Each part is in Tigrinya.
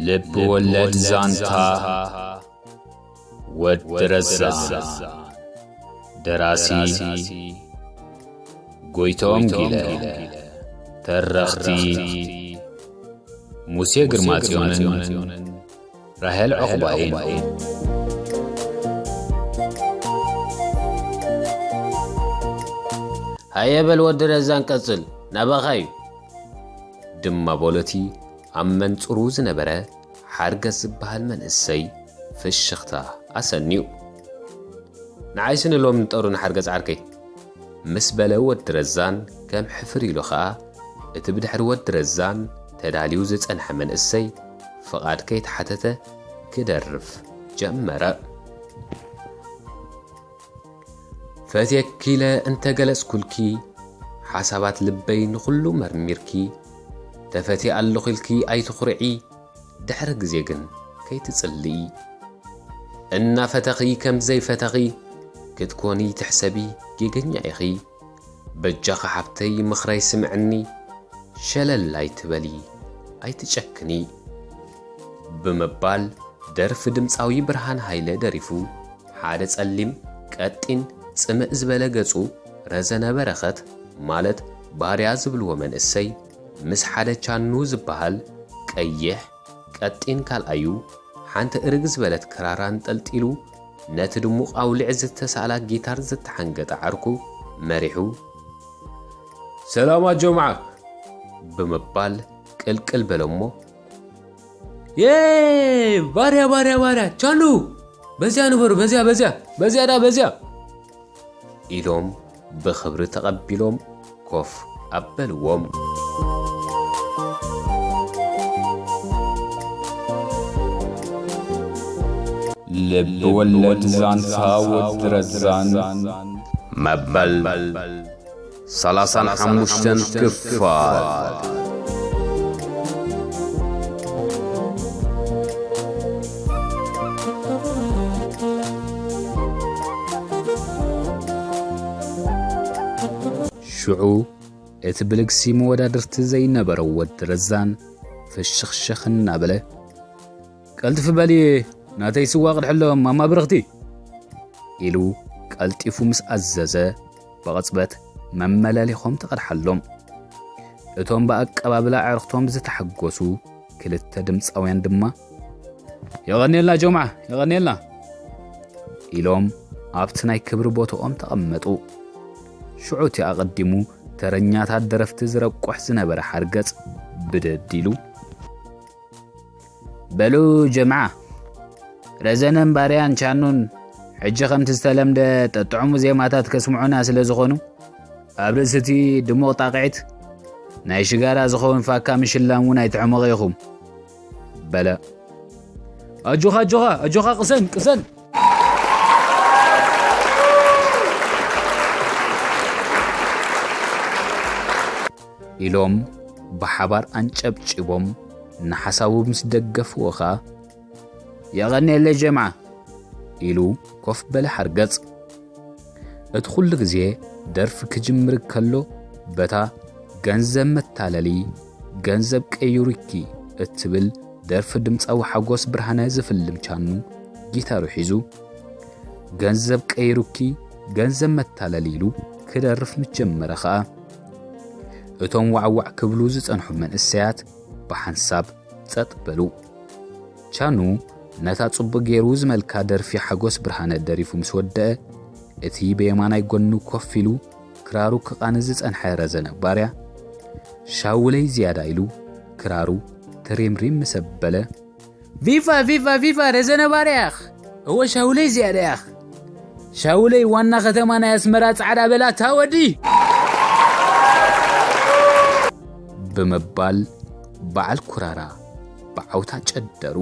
ልብ ወለድ ዛንታ ወዲ ረዛን። ደራሲ ጎይቶም ጊለ። ተረኽቲ ሙሴ ግርማጽዮንን ራሄል ዑቕባይን። ሃየ በል ወዲ ረዛን ቀጽል፣ ናባኻ እዩ። ድማ በሎቲ ኣብ መንጽሩ ዝነበረ ሓርገጽ ዝበሃል መንእሰይ ፍሽኽታ ኣሰንዩ። ንዓይሲ ንሎም ንጠሩ ንሓርገጽ ዓርከይ፣ ምስ በለ ወዲ ረዛን ከም ሕፍር ኢሉ ኸኣ፣ እቲ ብድሕሪ ወዲ ረዛን ተዳልዩ ዝጸንሐ መንእሰይ ፍቓድ ከይተሓተተ ክደርፍ ጀመረ። ፈትየኪ ኢለ እንተገለጽኩልኪ፣ ሓሳባት ልበይ ንኹሉ መርሚርኪ፣ ተፈትየ ኣለኹ ኢልኪ ኣይትኹርዒ፣ ድሕሪ ግዜ ግን ከይትጽልኢ። እናፈተኺ ከም ዘይፈተኺ ክትኮኒ ትሕሰቢ ጌገኛ ኢኺ። በጃኺ ሓብተይ ምኽረይ ስምዕኒ፣ ሸለል ኣይትበሊ ኣይትጨክኒ። ብምባል ደርፊ ድምጻዊ ብርሃን ሃይለ ደሪፉ፣ ሓደ ጸሊም፣ ቀጢን፣ ጽምእ ዝበለ ገጹ ረዘነ በረኸት ማለት ባርያ ዝብልዎ መንእሰይ ምስ ሓደ ቻኑ ዝበሃል ቀይሕ ቀጢን ካልኣዩ ሓንቲ እርግ ዝበለት ክራር ኣንጠልጢሉ፣ ነቲ ድሙቕ ኣውሊዕ ዝተሳእላ ጊታር ዝተሓንገጠ ዓርኩ መሪሑ፣ "ሰላም ኣጆምዓ!" ብምባል ቅልቅል በለሞ፣ "የ! ባርያ፣ ባርያ፣ ባርያ! ቻኑ! በዚያ ንበሩ፣ በዚያ፣ በዚያ! በዚያ ዳ፣ በዚያ!" ኢሎም ብኽብሪ ተቐቢሎም ኮፍ ኣበልዎም። ልብ ወለድ ዛንታ ወዲ ረዛን መበል ሰላሳን ሓሙሽተን ክፋል። ሽዑ እቲ ብልግሲ መወዳድርቲ ዘይነበሮ ወዲ ረዛን ፍሽኽሽኽ እናበለ፣ "ቀልጥፊ በሊ፣ ናተይ ስዋ ቅድሕሎም፣ ማማ ብርኽቲ!" ኢሉ ቀልጢፉ ምስ ኣዘዘ፣ ብቕጽበት መመለሊኾም ተቐድሓሎም። እቶም ብኣቀባብላ ኣዕሩኽቶም ዝተሓጎሱ ክልተ ድምጻውያን ድማ፣ "የቐንየልና ጆምዓ፣ የቐንየልና!" ኢሎም ኣብቲ ናይ ክብሪ ቦታኦም ተቐመጡ። ሽዑ እቲ ኣቐዲሙ ተረኛታት ደረፍቲ ዝረቁሕ ዝነበረ ሓርገጽ ብድድ ኢሉ፣ "በሉ ጀምዓ፣ ረዘነን ባርያን ቻኑን ሕጂ ከምቲ ዝተለምደ ጠጥዑሙ ዜማታት ከስምዑና ስለ ዝኾኑ፣ ኣብ ርእሲ እቲ ድሙቕ ጣቕዒት ናይ ሽጋራ ዝኸውን ፋካ ምሽላም እውን ኣይትሕመቑ ኢኹም" በለ። "ኣጆኻ፣ ኣጆኻ፣ ኣጆኻ፣ ቅሰን፣ ቅሰን!" ኢሎም ብሓባር ኣንጨብጪቦም ንሓሳቡ ምስ ደገፍዎ ኸኣ፣ "የቐንየለይ ጀምዓ!" ኢሉ ኮፍ በለ ሓርገጽ። እቲ ኩሉ ግዜ ደርፊ ክጅምር ከሎ፣ በታ "ገንዘብ መታለሊ፣ ገንዘብ ቀይሩኪ" እትብል ደርፊ ድምጻዊ ሓጎስ ብርሃነ ዝፍልም ቻኑ ጊታሩ ሒዙ፣ "ገንዘብ ቀይሩኪ፣ ገንዘብ መታለሊ" ኢሉ ክደርፍ ምስ ጀመረ ኸኣ፣ እቶም ዋዕዋዕ ክብሉ ዝጸንሑ መንእሰያት ብሓንሳብ ጸጥ በሉ። ቻኑ ነታ ጽቡቕ ገይሩ ዝመልካ ደርፊ ሓጎስ ብርሃነ ደሪፉ ምስ ወደአ፣ እቲ ብየማናይ ጎኑ ኮፍ ኢሉ ክራሩ ክቓኒ ዝጸንሐ ረዘነ ባርያ፣ "ሻውለይ ዝያዳ" ኢሉ ክራሩ ተሬምሪም ምስ ኣበለ፣ "ቪቫ፣ ቪቫ፣ ቪቫ ረዘነ ባርያ ያኽ! እወ ሻውለይ ዝያዳ ያኽ! ሻውለይ ዋና ከተማ ናይ ኣስመራ ጻዕዳ በላታ ወዲ!" ብምባል በዓል ኩራራ ብዓውታ ጨደሩ።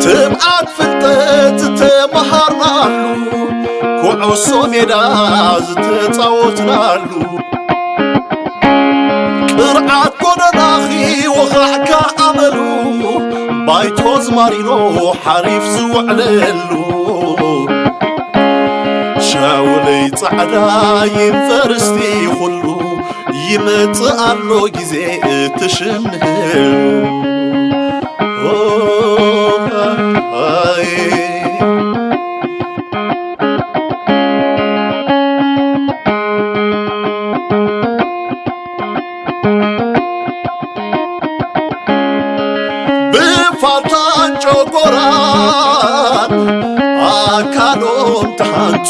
ትብዓት ፍልጠት ዝተመሃርናሉ፣ ኩዕሶ ሜዳ ዝተጻወትናሉ፣ ቅርዓት ጎደናኺ ወኻዕካ ኣመሉ፣ ባይቶ ዝማሪኖ ሓሪፍ ዝውዕለሉ፣ ሻውለይ ጻዕዳ ዩኒቨርሲቲ ኩሉ ይመጽእ ኣሎ ግዜ እትሽምህሉ። ኦ፣ ኣይ። ብፋታን ጨጎራን ኣካሎም ተሃንጹ፣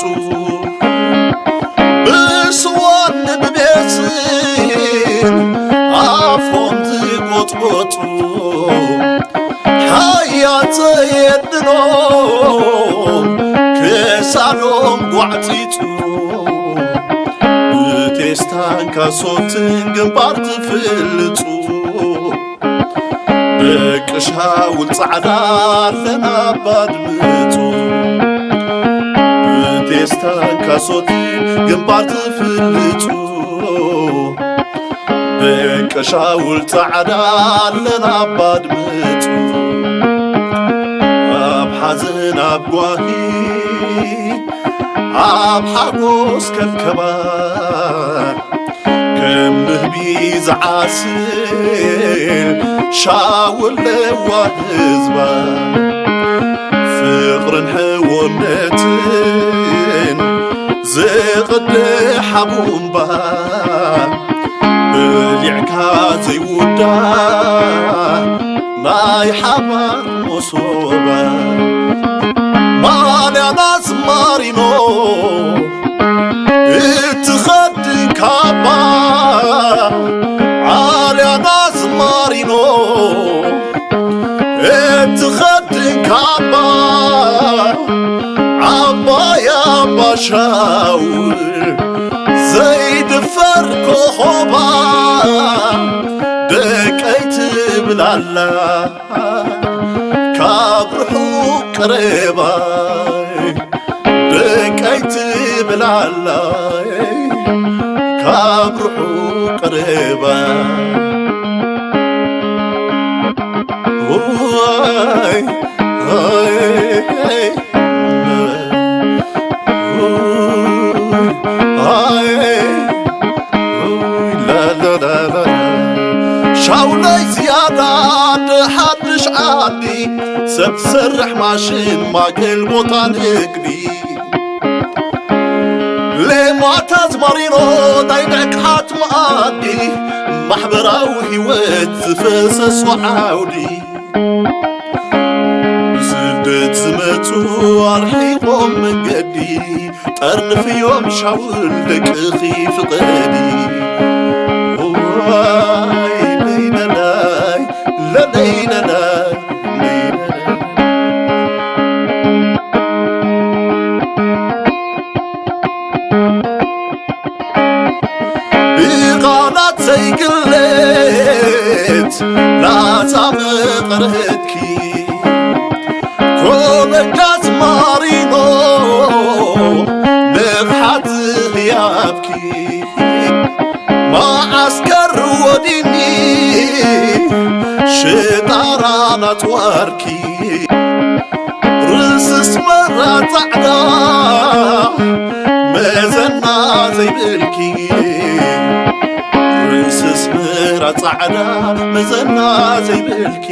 ብስዋን ብቤስን ኣፎም ዝጎጥጎጡ፣ ሓያት ዘየድኖም ክሳዶም ጓዕጺጹ፣ ብቴስታን ካሶትን ግንባር ትፍልጹ። ደቂ ሻውል ጻዕዳ ኣለና ባድምጹ፣ ብቴስታን ካሶትን ግንባር ትፍልጹ። ደቂ ሻውል ጻዕዳ ኣለና ባድምጹ፣ ኣብ ሓዘን ኣብ ጓሂ ኣብ ሓጎስ ከብከባ፣ ከም ንህቢ ዝዓስል ሻውል ለዋህ ህዝባ፣ ፍቕርን ሕውነትን ዝቕድሕ ኣብ እምባ፣ በሊዕካ ዘይውዳእ ናይ ሓባር መሶባ። ማልያና ዝማሪኖ እትኸድን ካባ፣ ማልያና ዝማሪኖ እትኸድን ካባ፣ ዓባይ ኣባ ሻውል ዘይድፈር ኮኾባ፣ ደቀይ ትብል ኣላ ካብ ርሑቕ ቀረባይ፣ ደቀይ ትብል ኣላ ካብ ርሑቕ ቀረባይ። ኡይ፣ ኣይ፣ ኣይ፣ ኡይ፣ ኣይ፣ ኡይ፣ ላላላላ። ሻውለይ ዝያዳ ድሓድሽ ዓዲ፣ ሰብ ዝሰርሕ ማሽን ማእከል ቦታ ንግዲ፣ ሌማት ኣዝማሪኖ ናይ ደቅሓት መኣዲ፣ ማሕበራዊ ህይወት ዝፈሰሶ ዓውዲ፣ ብስደት ዝመጹ ኣርሒቖም መንገዲ፣ ጠርንፍዮም ሻውል ደቅኺ ፍቐዲ። ዋይ ለይለላይ ለለይለላይ ለይለላይ። ብቓላት ዘይግለት ላዛ መቐረትኪ፣ ኮበዳ ዝማሪኖ ንፍሓት ህያብኪ፣ መዓስከር ወዲኒ ሽጣራ ናጽዋርኪ፣ ርእሲ ኣስመራ ጻዕዳ መዘና ዘይብልኪ፣ ርእሲ ኣስመራ ጻዕዳ መዘና ዘይብልኪ፣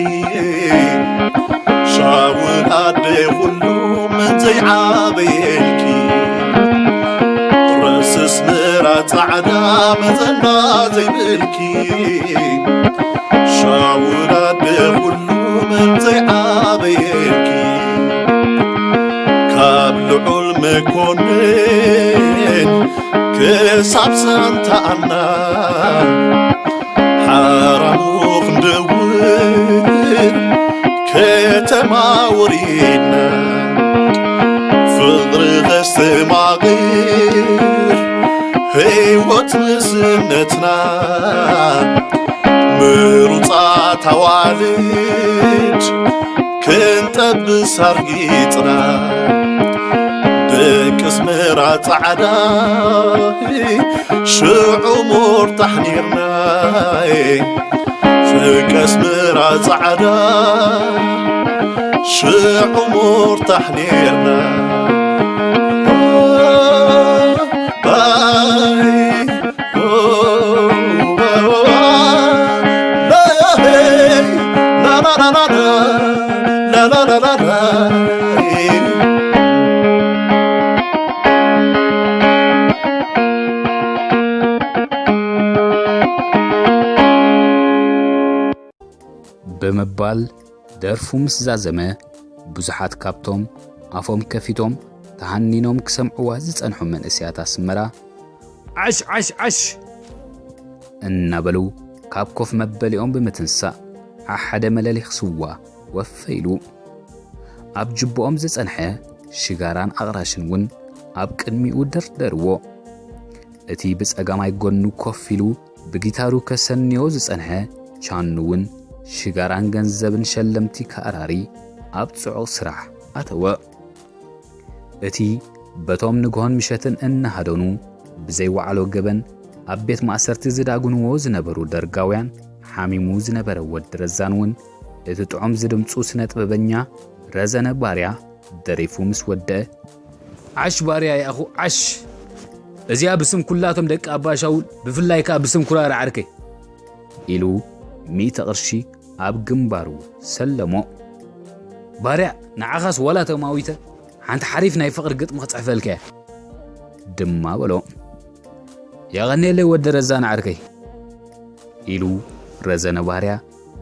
ሻውል ኣደ ኩሉ መን ዘይዓበየልኪ፣ ርእሲ ኣስመራ ጻዕዳ መዘና ዘይብልኪ፣ ሻውል ኣደ ኩሉ መን ዘይዓበየልኪ፣ ካብ ልዑል መኮንን ክሳብ ሳንታ ኣና፣ ሓራሙ ክንደውል ከተማ ወሪድና፣ ፍቕሪ ከስተማቕር ህይወት ንእስነትና፣ ምሩጻት ኣዋልድ ክንጠብስ ኣርጊጽና፣ ደቂ ኣስመራ ጻዕዳ ሽዑ ሙርታሕ ኔርና። ፍቅሪ ኣስመራ ጻዕዳ ሽዑ ሙርታሕ ኔርና። ባይ ብምባል ደርፉ ምስ ዛዘመ፣ ብዙሓት ካብቶም ኣፎም ከፊቶም ተሃኒኖም ክሰምዕዋ ዝጸንሑ መንእሰያት ኣስመራ፣ ዓሽ ዓሽ ዓሽ እናበሉ ካብ ኮፍ መበሊኦም ብምትንሳእ፣ ዓሓደ መለሊኽ ስዋ ወፈ ኢሉ። ኣብ ጅብኦም ዝጸንሐ ሽጋራን ኣቕራሽን እውን ኣብ ቅድሚኡ ደርደርዎ። እቲ ብጸጋማይ ጎኑ ኮፍ ኢሉ ብጊታሩ ከሰንዮ ዝጸንሐ ቻኑ እውን ሽጋራን ገንዘብን ሸለምቲ ከኣራሪ ኣብ ጽዑቕ ስራሕ ኣተወ። እቲ በቶም ንግሆን ምሸትን እናሃደኑ ብዘይ ዋዕሎ ገበን ኣብ ቤት ማእሰርቲ ዝዳጉንዎ ዝነበሩ ደርጋውያን ሓሚሙ ዝነበረ ወዲ ረዛን እውን እቲ ጥዑም ዝድምጹ ስነ ጥበበኛ ረዘነ ባርያ ደሪፉ ምስ ወደአ፣ ዓሽ ባርያ ይኣኹ ዓሽ! እዚኣ ብስም ኩላቶም ደቂ ኣባ ሻውል፣ ብፍላይ ከኣ ብስም ኩራራ ዓርከይ፣ ኢሉ ሚእቲ ቅርሺ ኣብ ግንባሩ ሰለሞ። ባርያ፣ ንዓኻስ ዋላ ተማዊተ ሓንቲ ሓሪፍ ናይ ፍቕሪ ግጥሚ ክጽሕፈልካ እየ፣ ድማ በሎ። የቐንየለይ ወዲ ረዛን ዓርከይ፣ ኢሉ ረዘነ ባርያ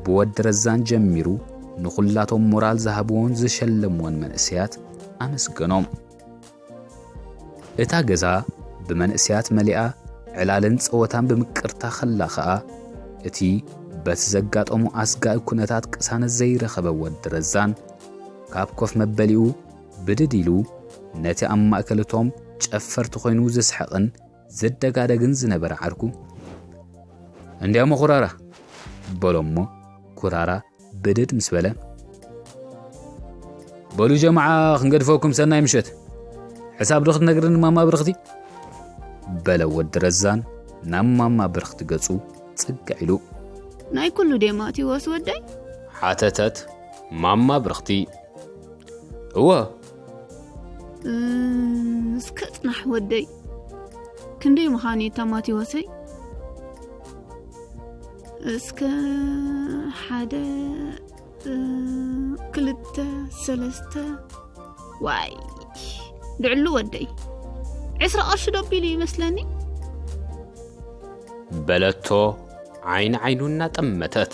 ብወዲ ረዛን ጀሚሩ ንኹላቶም ሞራል ዝሃብዎን ዝሸለምዎን መንእሰያት ኣመስገኖም። እታ ገዛ ብመንእሰያት መሊኣ ዕላልን ጸወታን ብምቅርታ ከላ ኸኣ፣ እቲ በቲ ዘጋጠሙ ኣስጋኢ ኩነታት ቅሳነት ዘይረኸበ ወዲ ረዛን፣ ካብ ኮፍ መበሊኡ ብድድ ኢሉ፣ ነቲ ኣብ ማእከል እቶም ጨፈርቲ ኮይኑ ዝስሕቕን ዝደጋደግን ዝነበረ ዓርኩ፣ "እንድያሞ ኩራራ?" በሎ እሞ፣ ኩራራ ብድድ ምስ በለ፣ "በሉ ጀማዓ ክንገድፈኩም፣ ሰናይ ምሸት። ሕሳብ ዶ ክትነግርኒ ማማ ብርኽቲ?" በለ ወዲ ረዛን ናብ ማማ ብርኽቲ ገጹ ጽግዕ ኢሉ። "ናይ ኩሉ ድየ ማቴዎስ ወደይ?" ሓተተት ማማ ብርኽቲ። "እወ።" "እ፣ እስከ ጽናሕ ወደይ። ክንደይ ምዃኑ እዩ እታ ማቴዎሰይ? እስከ ሓደ፣ እ፣ ክልተ፣ ሰለስተ፣ ዋይ፣ ድዕሉ ወደይ። ዕስራ ቅርሺ ዶ ኣቢሉ ይመስለኒ?" በለቶ ዓይኒ ዓይኑ እናጠመተት።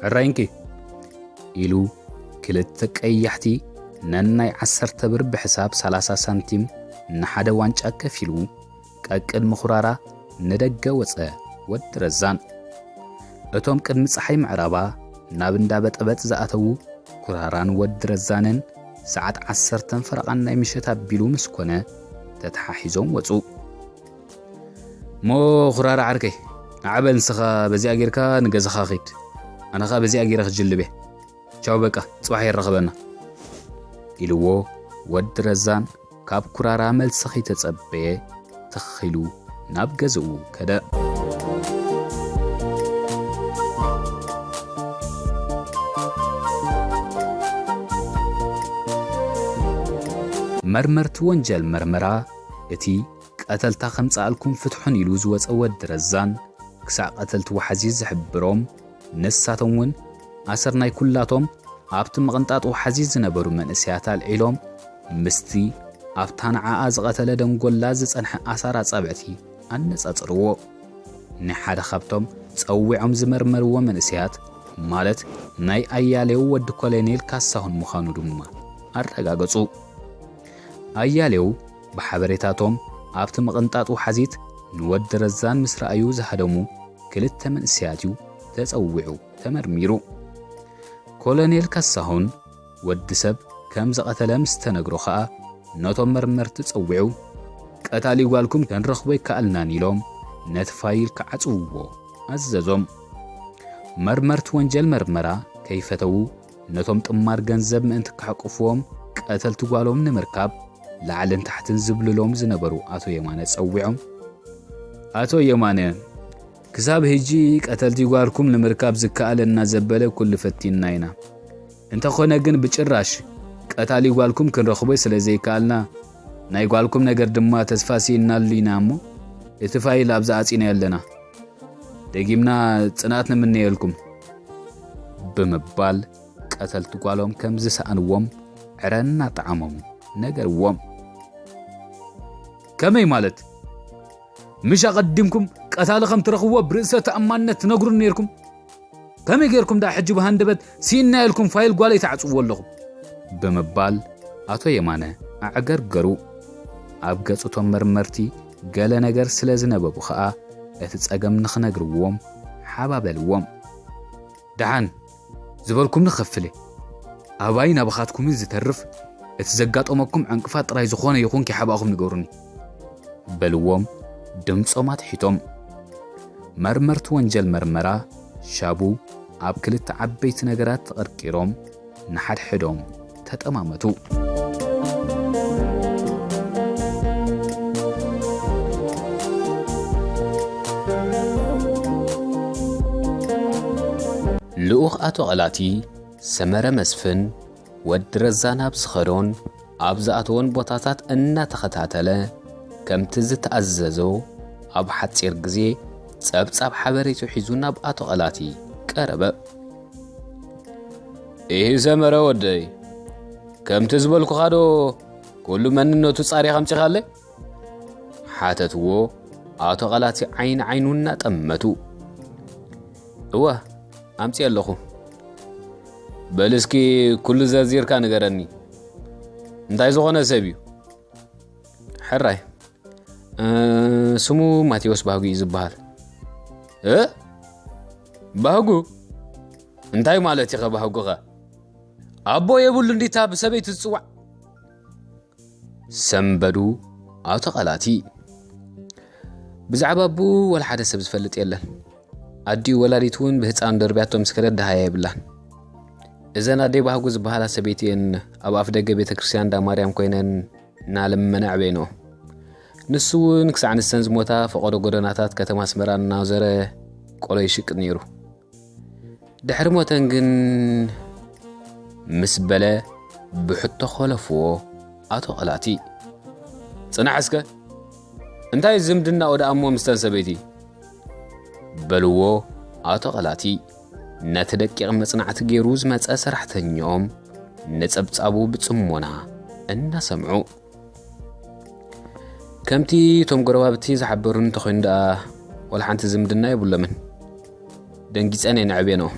"ሕራይ እንኪ" ኢሉ ክልተ ቀያሕቲ ነናይ ዓሰርተ ብር ብሕሳብ ሰላሳ ሳንቲም ንሓደ ዋንጫ ከፊሉ ቀቅድሚ ኩራራ ንደገ ወጸ ወዲ ረዛን። እቶም ቅድሚ ጸሓይ ምዕራባ ናብ እንዳ በጠበጥ ዝኣተዉ ኩራራን ወዲ ረዛንን ሰዓት ዓሰርተን ፈረቓን ናይ ምሸት ኣቢሉ ምስ ኮነ ተተሓሒዞም ወጹ። "እሞ ኩራራ ዓርከይ፣ ንዓ በል ንስኻ በዚኣ ጌርካ ንገዛኻ ኺድ፣ ኣነ ኸኣ በዚኣ ጌረ ክጅልብ እየ። ቻው በቃ፣ ጽባሕ የራኽበና" ኢልዎ ወዲ ረዛን ካብ ኩራራ መልሲ ከይተጸበየ ትኽ ኢሉ ናብ ገዝኡ ከደ። መርመርቲ ወንጀል መርመራ፣ እቲ ቀተልታ ከምጽኣልኩም ፍትሑን ኢሉ ዝወጸ ወዲ ረዛን፣ ክሳዕ ቀተልቲ ወሓዚ ዝሕብሮም፣ ንሳቶም እውን ኣሰር ናይ ኩላቶም ኣብቲ ምቕንጣጥ ወሓዚ ዝነበሩ መንእሰያት ኣልዒሎም፣ ምስቲ ኣብታ ንዓኣ ዝቐተለ ደንጎላ ዝጸንሐ ኣሳር ኣጻብዕቲ ኣነጻጽርዎ። ናይ ሓደ ካብቶም ጸዊዖም ዝመርመርዎ መንእሰያት፣ ማለት ናይ ኣያሌው ወዲ ኮሎኔል ካሳሁን ምዃኑ ድማ ኣረጋገጹ። ኣያሌው ብሓበሬታቶም ኣብቲ ምቕንጣጥ ወሓዚት ንወዲ ረዛን ምስ ረኣዩ ዝሃደሙ ክልተ መንእሰያት እዩ ተጸዊዑ ተመርሚሩ። ኮሎኔል ካሳሁን ወዲ ሰብ ከም ዝቐተለ ምስ ተነግሮ ኸኣ ነቶም መርመርቲ ጸዊዑ፣ "ቀታሊ ጓልኩም ክንረኽቦ ኣይከኣልናን" ኢሎም ነቲ ፋይል ክዓጽውዎ ኣዘዞም። መርመርቲ ወንጀል መርመራ ከይፈተዉ ነቶም ጥማር ገንዘብ ምእንቲ ከሕቁፍዎም ቀተልቲ ጓሎም ንምርካብ ላዕልን ታሕትን ዝብልሎም ዝነበሩ ኣቶ የማነ ጸዊዖም፣ ኣቶ የማነ፣ ክሳብ ሕጂ ቀተልቲ ጓልኩም ንምርካብ ዝከኣለና ዘበለ ኩሉ ፈቲንና ኢና። እንተኾነ ግን ብጭራሽ ቀታሊ ጓልኩም ክንረኽቦ ስለ ዘይከኣልና፣ ናይ ጓልኩም ነገር ድማ ተስፋ ስኢንናሉ ኢና እሞ፣ እቲ ፋይል ኣብዛ ኣጺናዮ ኣለና። ደጊምና ጽንዓት ንምነየልኩም ብምባል ቀተልቲ ጓሎም ከም ዝሰኣንዎም ዕረ እናጠዓሞም ነገርዎም። ከመይ ማለት? ምሽ ኣቐዲምኩም ቀታሊ ከም ትረኽብዎ ብርእሰ ተኣማንነት ትነግሩኒ ነይርኩም። ከመይ ጌርኩም ደኣ ሕጂ ብሃንደበት ስኢንናዮ ኢልኩም ፋይል ጓለይ ትዓጽውዎ ኣለኹም? ብምባል ኣቶ የማነ ኣዕገርገሩ። ኣብ ገጽ እቶም መርመርቲ ገለ ነገር ስለ ዝነበቡ ኸኣ እቲ ጸገም ንኽነግርዎም ሓባበልዎም። ደሓን ዝበልኩምኒ ክኸፍል እየ። ኣባይን ኣባኻትኩምን ዝተርፍ እቲ ዘጋጠመኩም ዕንቅፋት ጥራይ ዝኾነ ይኹን ከይሓባእኹም ንገሩኒ። በልዎም ድምጾም ኣትሒቶም። መርመርቲ ወንጀል መርመራ ሻቡ ኣብ ክልተ ዓበይቲ ነገራት ተቐርቂሮም ንሓድሕዶም ተጠማመቱ። ልኡኽ ኣቶ ቐላቲ ሰመረ መስፍን ወዲ ረዛን ኣብ ዝኸዶን ኣብ ዝኣተወን ቦታታት እናተኸታተለ፣ ከምቲ ዝተኣዘዞ ኣብ ሓጺር ግዜ ጸብጻብ ሓበሬቱ ሒዙ ናብ ኣቶ ቐላቲ ቀረበ። "ኢሂ ሰመረ ወደይ፣ ከምቲ ዝበልኩኻዶ ኩሉ መንነቱ ጻሪኻ ኣምጺኻለይ?" ሓተትዎ ኣቶ ቐላቲ ዓይኒ ዓይኑ እናጠመቱ። "እወ፣ ኣምጺኤ ኣለኹ። በል እስኪ ኩሉ ዘርዚርካ ንገረኒ። እንታይ ዝኾነ ሰብ እዩ?" "ሕራይ፣ እ፣ ስሙ ማቴዎስ ባህጉ እዩ ዝበሃል." "እ? ባህጉ? እንታይ ማለት ኢኸ ባህጉኸ? ኣቦ የብሉ እንዲታ ብሰበይቱ ዝጽዋዕ?" ሰንበዱ ኣቶ ቐላቲ። "ብዛዕባ ኣቦኡ ወላ ሓደ ሰብ ዝፈልጥ የለን። ኣዲኡ ወላዲት እውን ብህፃኑ ደርብያቶ ምስ ከደት ደሃያ የብላን። እዘን ኣደይ ባህጉ ዝበሃላ ሰበይቲ እየን ኣብ ኣፍ ደገ ቤተ ክርስቲያን እንዳ ማርያም ኮይነን እናለመና ኣዕበየንኦ። ንሱ እውን ክሳዕ ንሰን ዝሞታ ፈቐዶ ጎደናታት ከተማ ኣስመራ እናዞረ ቆሎ ይሽቅጥ ነይሩ። ድሕሪ ሞተን ግን" ምስ በለ ብሕቶ ኾለፍዎ ኣቶ ቐላቲ። "ጽናሕ እስከ፣ እንታይ ዝምድናኡ ደኣ እሞ ምስተን ሰበይቲ?" በልዎ ኣቶ ቐላቲ፣ ነቲ ደቂቕ መጽናዕቲ ገይሩ ዝመጸ ሰራሕተኛኦም ነጸብጻቡ ብጽሞና እናሰምዑ። "ከምቲ እቶም ጎረባብቲ ዝሓበሩኒ እንተኾይኑ ደኣ፣ ዋላ ሓንቲ ዝምድና የብሎምን። ደንጊጸን እየ ነዕብየንኦ።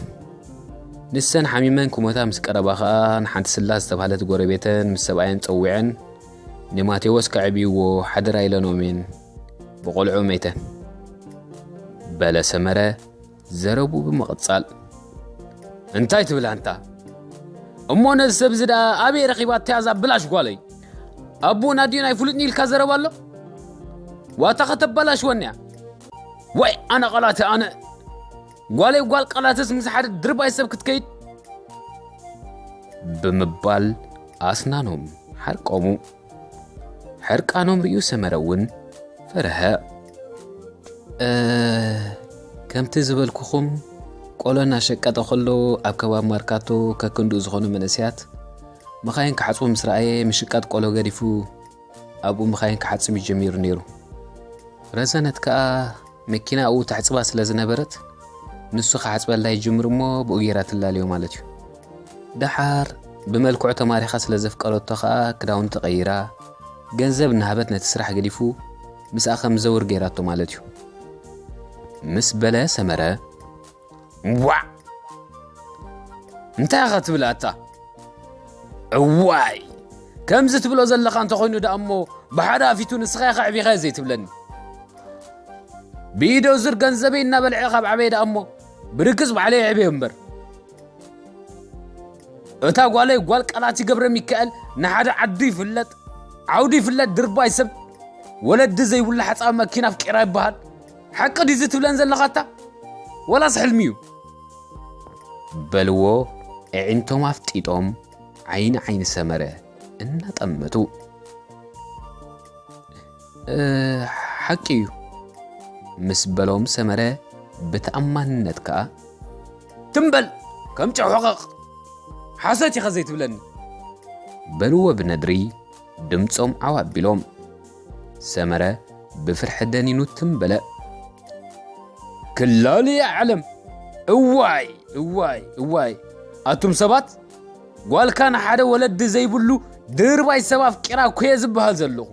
ንሰን ሓሚመን ክሞታ ምስ ቀረባ ኸኣ፣ ንሓንቲ ስላስ ዝተባህለት ጎረቤተን ምስ ሰብኣየን ጸዊዐን፣ ንማቴዎስ ከዕብይዎ ሓደራ ኢለንኦም እየን ብቆልዑ መይተን።" በለ ሰመረ ዘረቡ ብምቕጻል። "እንታይ ትብል ኣንታ? እሞ ነዚ ሰብ እዚ ደኣ ኣበይ ረኺባታ እዛ ብላሽ ጓለይ? ኣቦን ኣዲኡን ኣይፍሉጥን ኢልካ ዘረባ ኣሎ? ዋታ ከተበላሽወኒ እያ። ወይ ኣነ ቐላቲ ኣነ! ጓለይ ጓል ቐላትስ ምስ ሓደ ድርባይ ሰብ ክትከይድ?" ብምባል ኣስናኖም ሓርቆሙ። ሕርቃኖም ርእዩ ሰመረ እውን ፈርሀ። "እ፣ ከምቲ ዝበልኩኹም፣ ቆሎ እናሸቀጠ ከሎ ኣብ ከባቢ ማርካቶ ከክንድኡ ዝኾኑ መንእሰያት መኻይን ክሓጽቡ ምስ ረኣየ፣ ምሽቃጥ ቆሎ ገዲፉ ኣብኡ መኻይን ክሓጽብ እዩ ጀሚሩ ነይሩ። ረዘነት ከኣ መኪና ኣብኡ ተሕጽባ ስለ ዝነበረት፣ ንሱ ክሓጽበላ ይጅምር እሞ ብኡ ጌራ ትላለዮ ማለት እዩ። ደሓር ብመልክዑ ተማሪኻ ስለ ዘፍቀረቶ ከኣ ክዳውንቲ ቀይራ፣ ገንዘብ እናሃበት ነቲ ስራሕ ገዲፉ ምስኣ ከም ዘውር ጌራቶ ማለት እዩ።" ምስ በለ ሰመረ፣ "ዋዕ! እንታይ ኢኻ ትብል ኣታ? እዋይ! ከምዚ ትብሎ ዘለኻ እንተኾይኑ ደኣ እሞ ብሓደ ኣፊቱ ንስኻ ኢኻ ኣዕቢኻዮ ዘይትብለኒ? ብኢደዝር ገንዘበይ እናበልዐ ካብ ዓበየ ደኣ እሞ ብርግጽ ባዕለይ የዕብዮ እምበር። እታ ጓለይ ጓል ቃላቲ ገብረ ሚካኤል ንሓደ ዓዱ ይፍለጥ፣ ዓውዲ ይፍለጥ ድርባይ ሰብ፣ ወለዲ ዘይብሉ ሓጻዊ መኪና ኣፍቂራ ይበሃል። ሓቂ ድዩ እዚ ትብለን ዘለኻታ? ወላስ ሕልሚ እዩ?" በልዎ ኣዒንቶም ኣፍጢጦም ዓይኒ ዓይኒ ሰመረ እናጠመቱ። ሓቂ እዩ፣ ምስ በሎም ሰመረ ብተኣማንነት ከኣ፣ ትም በል ከም ጨው ሕቐቕ፣ ሓሶት ኢኻ ዘይትብለኒ፣ በልዎ ብነድሪ ድምጾም ዓው ኣቢሎም። ሰመረ ብፍርሒ ደኒኑ ትም በለ። ክላሊ ዓለም! እዋይ እዋይ እዋይ! ኣቱም ሰባት፣ ጓልካ ንሓደ ወለዲ ዘይብሉ ድርባይ ሰብ ኣፍቂራ እኮ እየ ዝበሃል ዘለኹ።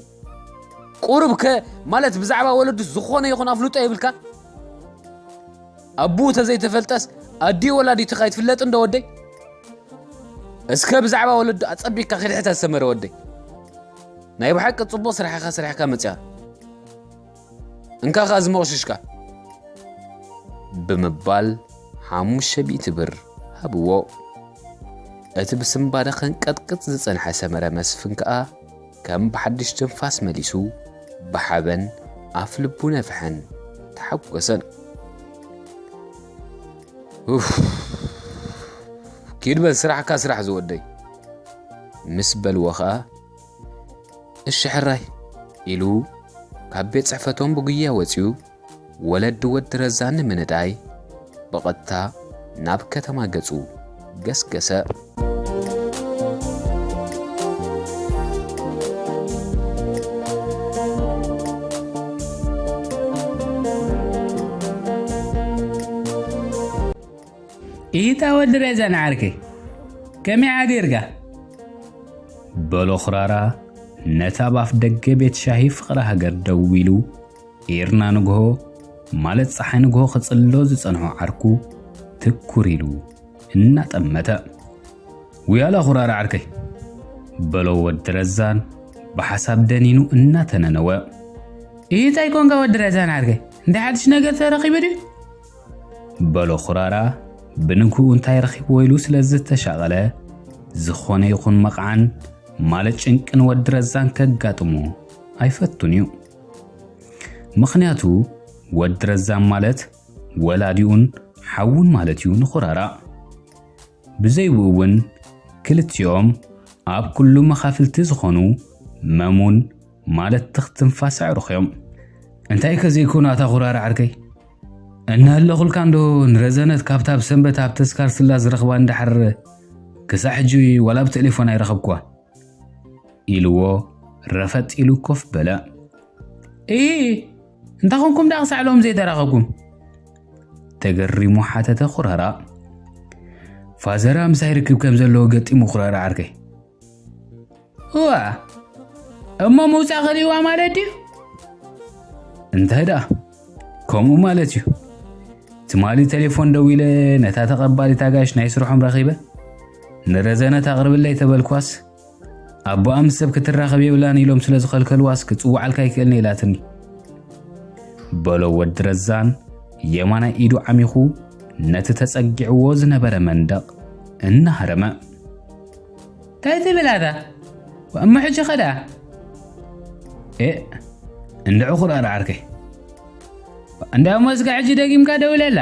ቁሩብ ከ ማለት ብዛዕባ ወለዱ ዝኾነ ይኹን ኣፍልጦ የብልካ? ኣቡኡ ተዘይተፈልጠስ ኣዲኡ ወላዲቱ ከይትፍለጥ እንዶ ወደይ? እስከ ብዛዕባ ወለዱ ኣጸቢቅካ ክድሕት ኣሰመረ ወደይ። ናይ ብሓቂ ጽቡቕ ስራሕኻ ስራሕካ መጽያ። እንካኻ እዚ መቑሽሽካ ብምባል ሓሙሽተ ሚእቲ ብር ሃብዎ። እቲ ብስምባደ ከንቀጥቅጥ ዝጸንሐ ሰመረ መስፍን ከኣ ከም ብሓድሽ ትንፋስ መሊሱ ብሓበን ኣፍ ልቡ ነፍሐን ተሓጎሰን። ኡፍ፣ ኪድ በል ስራሕካ ስራሕ ዝወደይ ምስ በልዎ ኸኣ፣ እሺ ሕራይ ኢሉ ካብ ቤት ጽሕፈቶም ብጉያ ወጺኡ ወለዲ ወዲ ረዛን ንምንዳይ ብቐጥታ ናብ ከተማ ገጹ ገስገሰ። ኢታ ወዲ ረዛን ዓርከይ፣ ከመይ ሓዲርካ? በሎ ኹራራ ነቲ ኣብ ኣፍ ደገ ቤት ሻሂ ፍቕሪ ሃገር ደው ኢሉ፣ ኢርና ንግሆ ማለት ጸሓይ ንግሆ ክጽሎ ዝጸንሖ ዓርኩ ትኩር ኢሉ እናጠመተ። ውያላ ኹራራ ዓርከይ፣ በሎ ወዲ ረዛን ብሓሳብ ደኒኑ እናተነነወ። ኢታይ ኮንካ ወዲ ረዛን ዓርከይ፣ እንታይ ሓድሽ ነገር ተረኺቡ ድዩ? በሎ ኹራራ ብንግህኡ እንታይ ረኺብዎ ኢሉ ስለ ዝተሻቐለ፣ ዝኾነ ይኹን መቕዓን ማለት ጭንቂ ንወዲ ረዛን ከጋጥሞ ኣይፈቱን እዩ። ምኽንያቱ ወዲ ረዛን ማለት ወላዲኡን ሓዉን ማለት እዩ ንኹራራ። ብዘይብኡ እውን ክልቲኦም ኣብ ኩሉ መኻፍልቲ ዝኾኑ መሙን ማለት ትኽ ትንፋስ ኣዕሩኽ እዮም። እንታይ ከ ዘይኮኑ ኣታ ኹራራ ዓርከይ? እናሃለኹልካ እንዶ ንረዘነት ካብታ ኣብ ሰንበት ኣብ ተስካር ስላ ዝረኽባ እንዳሓር ክሳዕ ሕጂ ዋላ ብቴሌፎን ኣይረኸብኩዋ። ኢልዎ ረፈጥ ኢሉ ኮፍ በለ። እሂ፣ እንታይ ኾንኩም ደኣ ክሳዕ ሎም ዘይተራኸብኩም? ተገሪሙ ሓተተ ኹራራ። ፋዘራ ምሳይ ርክብ ከም ዘለዎ ገጢሙ ኹራራ ዓርከይ። እዋ፣ እሞ ምውጻእ ከሊእዋ ማለት ድዩ? እንታይ ደኣ? ከምኡ ማለት እዩ። ትማሊ ቴሌፎን ደዊለ ነታ ተቐባሊት ኣጋይሽ ናይ ስርሖም ረኺበ፣ ንረዘነት ኣቕርብለይ ተበልኳስ፣ ኣቦኣ ምስ ሰብ ክትራኸብ የብላን ኢሎም ስለ ዝኸልከልዋስ ክጽውዓልካ ኣይክእልን ኢላትኒ። በሎ ወዲ ረዛን የማናይ ኢዱ ዓሚኹ ነቲ ተጸጊዕዎ ዝነበረ መንደቕ እናሃረመ። እንታይ ትብል ኣታ? እሞ ሕጂ ኸ ደኣ? ኤእ፣ እንድዒ ኹራራ ዓርከይ። እንዳ እሞ እስከ ሕጂ ደጊምካ ደውለላ።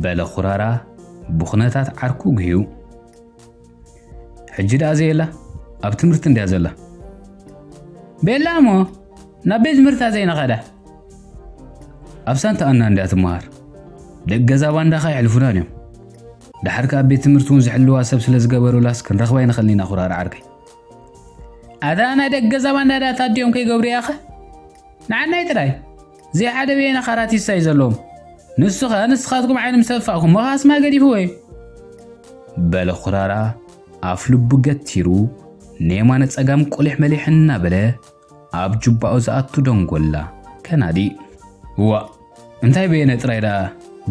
በለ ኹራራ ብኹነታት ዓርኩ ጉህዩ። ሕጂ ደኣ ዘየላ? ኣብ ትምህርቲ እንድያ ዘላ። ቤላ እሞ ናብ ቤት ትምህርታ ዘይነኸዳ? ኣብ ሳንታ ኣና እንድያ ትመሃር። ደቂ ገዛ ባንዳኻ የሕልፉናን እዮም። ደሓር ከኣ ኣብ ቤት ትምህርቲ እውን ዝሕልዋ ሰብ ስለ ዝገበሩላስ ክንረኽባ ኣይንኽእልን ኢና ኹራራ ዓርከይ። ኣታ ናይ ደቂ ገዛ ባንዳ ደኣ ታዲኦም ከይገብሩ ያኸ? ንዓናይ ጥራይ። ዘይሓደ በየነ ካራቲስታ እዩ ዘለዎም። ንሱ ኸኣ ንስኻትኩም ዓይኒ ምስ ተፋእኩም መኻስማ ገዲፍዎ እዩ። በለ ኹራራ ኣፍ ልቡ ገቲሩ ንየማነ ጸጋም ቁሊሕ መሊሕ እናበለ ኣብ ጁባኡ ዝኣቱ ደንጎላ ከናዲ። እዋእ፣ እንታይ በየነ ጥራይ ደኣ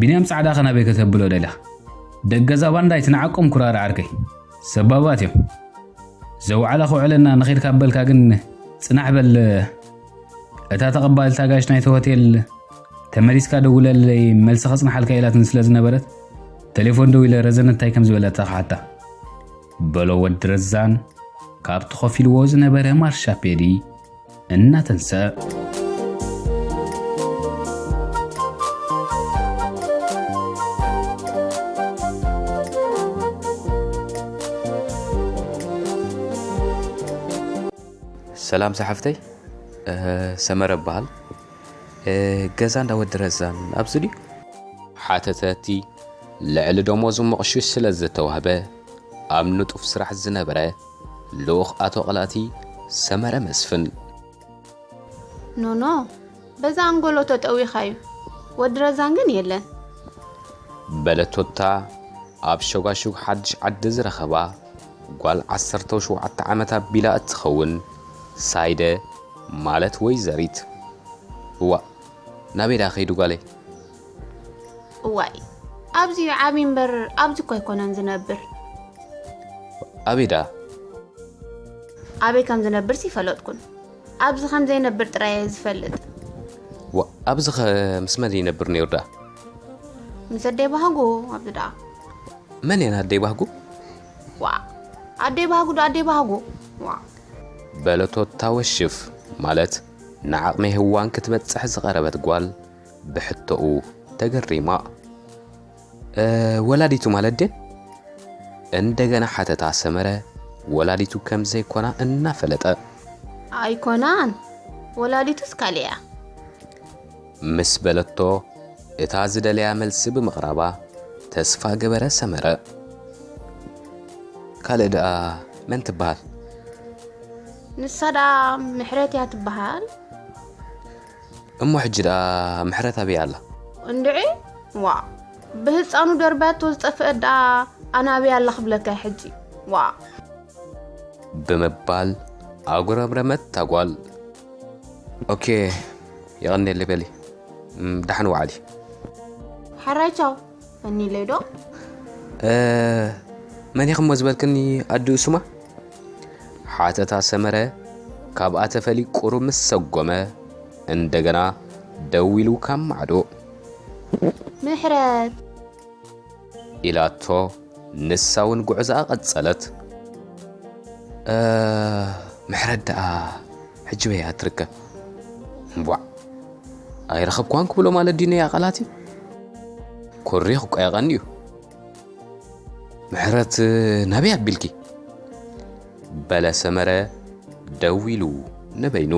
ቢንያም ጻዕዳ ኸ ናበይ ከተብሎ ደሊኻ? ደቂ ገዛ ባንዳ ኣይትንዓቆም ኩራራ ዓርከይ። ሰባባት እዮም። ዘውዓላ ክውዕለና ንኺድ ካብ በልካ ግን ጽናሕ በል። እታ ተቐባሊት ኣጋይሽ ናይቲ ሆቴል ተመሊስካ ደውለለይ መልሲ ከጽንሓልካ ኢላትኒ ስለ ዝነበረት ተሌፎን ደዊለ ረዘነ እንታይ ከም ዝበለታ ክሓታ። በሎ ወዲ ረዛን ካብቲ ኮፍ ኢልዎ ዝነበረ ማርሻ ፔዲ እናተንሰ። ሰላም ሰሓፍተይ። ሰመረ እበሃል። ገዛ እንዳ ወዲ ረዛን ኣብዚ ድዩ? ሓተተ እቲ ልዕሊ ደሞዙ መቕሹሽ ስለ ዝተዋህበ ኣብ ንጡፍ ስራሕ ዝነበረ ልኡኽ ኣቶ ቐላቲ ሰመረ መስፍን። ኖኖ፣ በዛ ኣንጎሎ ተጠዊኻዩ። ወዲ ረዛን ግን የለን። በለቶታ ኣብ ሸጓሹግ ሓድሽ ዓዲ ዝረኸባ ጓል ዓሰርተ ሸውዓተ ዓመት ኣቢላ እትኸውን ሳይደ ማለት ወይዘሪት። እዋ፣ ናበይ ደኣ ከይዱ ጓለይ? እዋይ፣ ኣብዚ ዓቢ እምበር ኣብዚ እኮ ኣይኮነን ዝነብር። ኣበይ ደኣ? ኣበይ ከም ዝነብርሲ ይፈለጥኩን። ኣብዚ ከም ዘይነብር ጥራይ እየ ዝፈልጥ። ዋ፣ ኣብዚ ኸ ምስ መን ይነብር ነይሩ ደኣ? ምስ ኣደይ ባህጉ ኣብዚ ደኣ። መን እየን ኣደይ ባህጉ? ዋ፣ ኣደይ ባህጉ ዶ ኣደይ ባህጉ? ዋ። በለቶ እታ ወሽፍ ማለት ንዓቕሚ ሄዋን ክትበጽሕ ዝቐረበት ጓል ብሕቶኡ ተገሪማ። "እ፣ ወላዲቱ ማለት ድየን?" እንደገና ሓተታ ሰመረ ወላዲቱ ከም ዘይኮና እናፈለጠ። ኣይኮናን፣ ወላዲቱስ ካልእ እያ። ምስ በለቶ እታ ዝደለያ መልሲ ብምቕራባ ተስፋ ገበረ ሰመረ። ካልእ ደኣ መን ትበሃል? ንሳ ደኣ ምሕረት እያ ትበሃል። እሞ ሕጂ ደኣ ምሕረት ኣበይ ኣላ? እንድዒ ዋ ብህፃኑ ደርባያቶ ዝጠፍአት ደኣ ኣናበይ ኣላ ክብለካ ሕጂ ዋ። ብምባል ኣጉረምረመት እታ ጓል። ኦኬ፣ የቐንየለይ በሊ። እም፣ ደሓን ወዓሊ። ሕራይ ቻው። ፈኒለይ ዶ? እ፣ መን ኢኺ እሞ ዝበልክኒ ኣዲኡ ስማ? ሓተታ ሰመረ ካብኣ ተፈልዩ ቁሩብ ምስ ሰጎመ እንደገና ደው ኢሉ ካብ ማዕዶ። ምሕረት። ኢላቶ ንሳ እውን ጉዕዛኣ ቀጸለት። እ፣ ምሕረት ደኣ ሕጂ በይ እያ ትርከብ? እምቧዕ፣ ኣይረኸብኳን ክብሎ ማለት ድዩ ነይ ኣቓላቲ? ኮሪኽ እኳ የቐንዩ። ምሕረት ናበይ ኣቢልኪ? በለ ሰመረ ደው ኢሉ ንበይኑ።